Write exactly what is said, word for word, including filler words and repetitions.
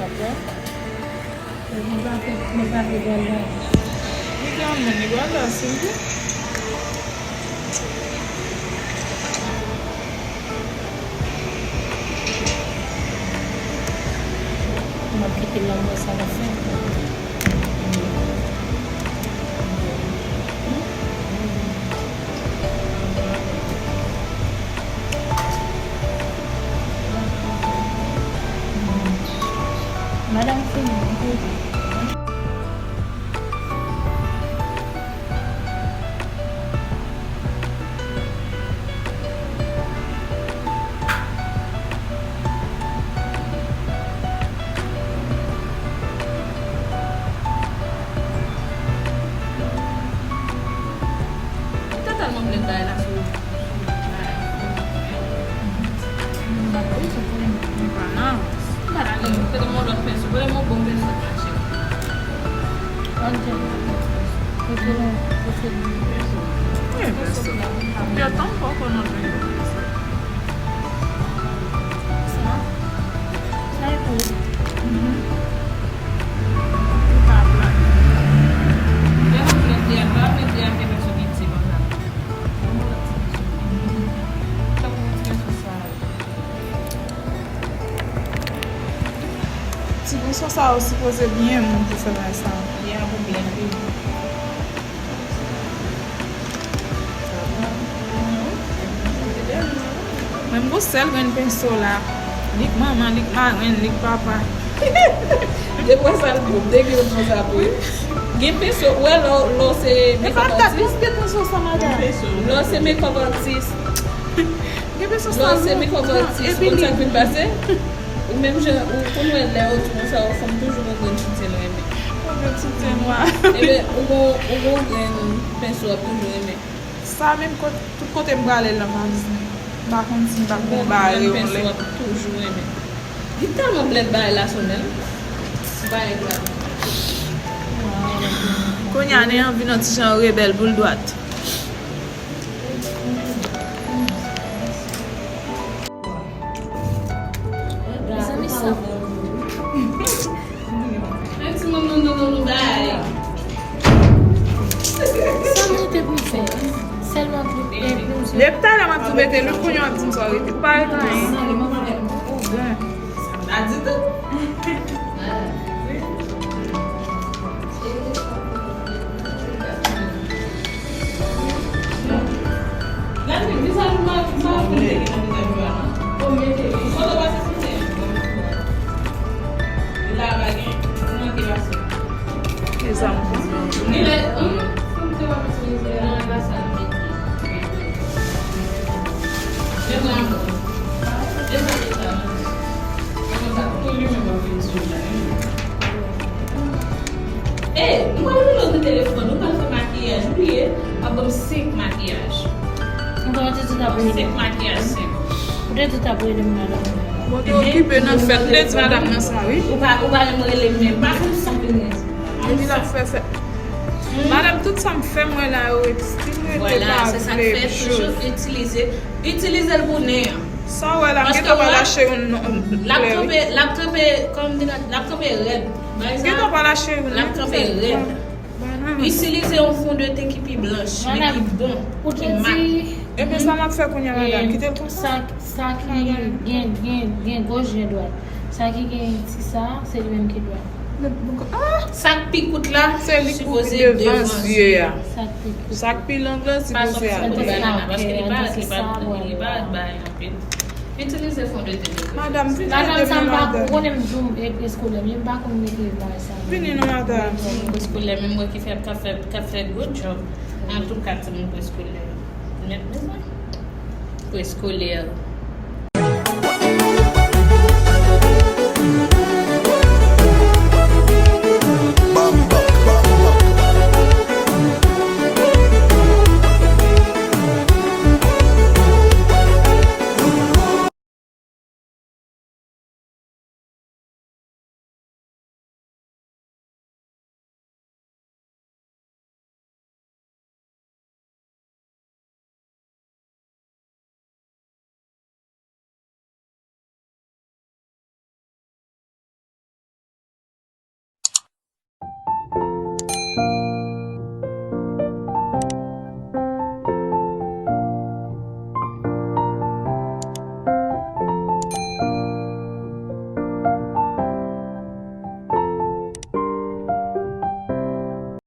Li te anmè, li pral la, silvouplè. M ap kite l la, m wè sa l ap fè. Madanm fini, m koute. Totalman blèd bagay la sou. Wi, se pou li. Li pa nan. M pa nan li. Pote m yon lòt penso. Pote m yon bon penso, mache. Ok. Pote m, pote m. Wi, penso. Yo tanpòko nan penso. Sa? Sa e pou ou? Mhm. Li pa blan. Lè m ap mete a, m pa mete a ke penso ki ti konsa. Ti penso sa yo sipoze byen moun pou fè bagay sa. Ya, pou blèd li. Mwen, m gon sèl grenn penso la. Li k manman, li k marenn, li k papa. Depi w wè sa l bon, de grenn konsa pou li. Gen penso, ou wè lè w, lè w se makeup artist. Gen penso sa, madanm. Lè w se makeup artist. Gen penso sa, lè w se makeup artist, ou konn sa k vin pase? Ou menm jan, ou konn wè lè yo di konsa, yon fanm toujou gon grenn soutyen l renmen. Yon grenn soutyen nwa. Ebyen, ou gon, ou gon grenn penso w ap toujou renmen. Sa menm kot-, tout kote m prale l la, m pa bezwen. M pa konn si m pa gon bare yon lè. Ou gon grenn penso w ap toujou renmen. Li tèlman blèd bagay la sou men l. Bagay la. Kounye a, Neyan vin yon ti jan rebèl pou l dwat. Mezanmi, sa bon. Yon ti moun nou, nou, nou, nou bay. Sa m rete pou m fè? Sèlman pou, e, pou m fè. Depi talè m ap tou mete lwil, kounye a w ap di m sa w rete. Ou pa rete anyen. Ou bon. Sa di tou. E, m pral rele w nan telefòn, ou pral fè makiyaj, ou bliye, w ap ban m senk makiyaj. Ou te di w t ap rele m. Senk makiyaj, senk. Ou te di w t ap rele m, madanm. Bon, te okipe nan fèt, m te di madanm nan sa, wi. Ou pa, ou pa menm rele m menm, pa fè m sa. Epi l ap fè fèt. Madanm, tout sa m fè, m wè la, yo still rete pa vle. Vwala, se sa k fè, toujou itilize, itilize l pou nen an. Sa w wè la, m gentan pral achte youn, non, klè, wi. L ap kanpe, l ap kanpe, kòm di la, l ap kanpe rèd. Gentan pral achte youn, wi. L ap kanpe rèd. Itilize yon fon de ten ki pi blanch, men ki bon, ki mat. Ebyen, sa m ap fè kounye a, madanm? Kite l konsa. Sa, sa ki gen, gen, gen gòj, gen dwat. Sa ki gen ti sa, se li menm ki dwat. Sa k pi kout la, se li k pou devan zye a. Sa k pi kout. Sa k pi long lan, sipoze a. Paske li pa, li pa, li pa bay anpil. Itilize fon de ten. Madanm, vini. Madanm, sa m pa konnen, m di w, e, eskolè, men m pa konn mete bagay sa. Vini non, madanm. Eskolè, menm mwen ki fè, ka fè, ka fè good job. Antouka, timoun preskolè. Mèt bezwen. Preskolè.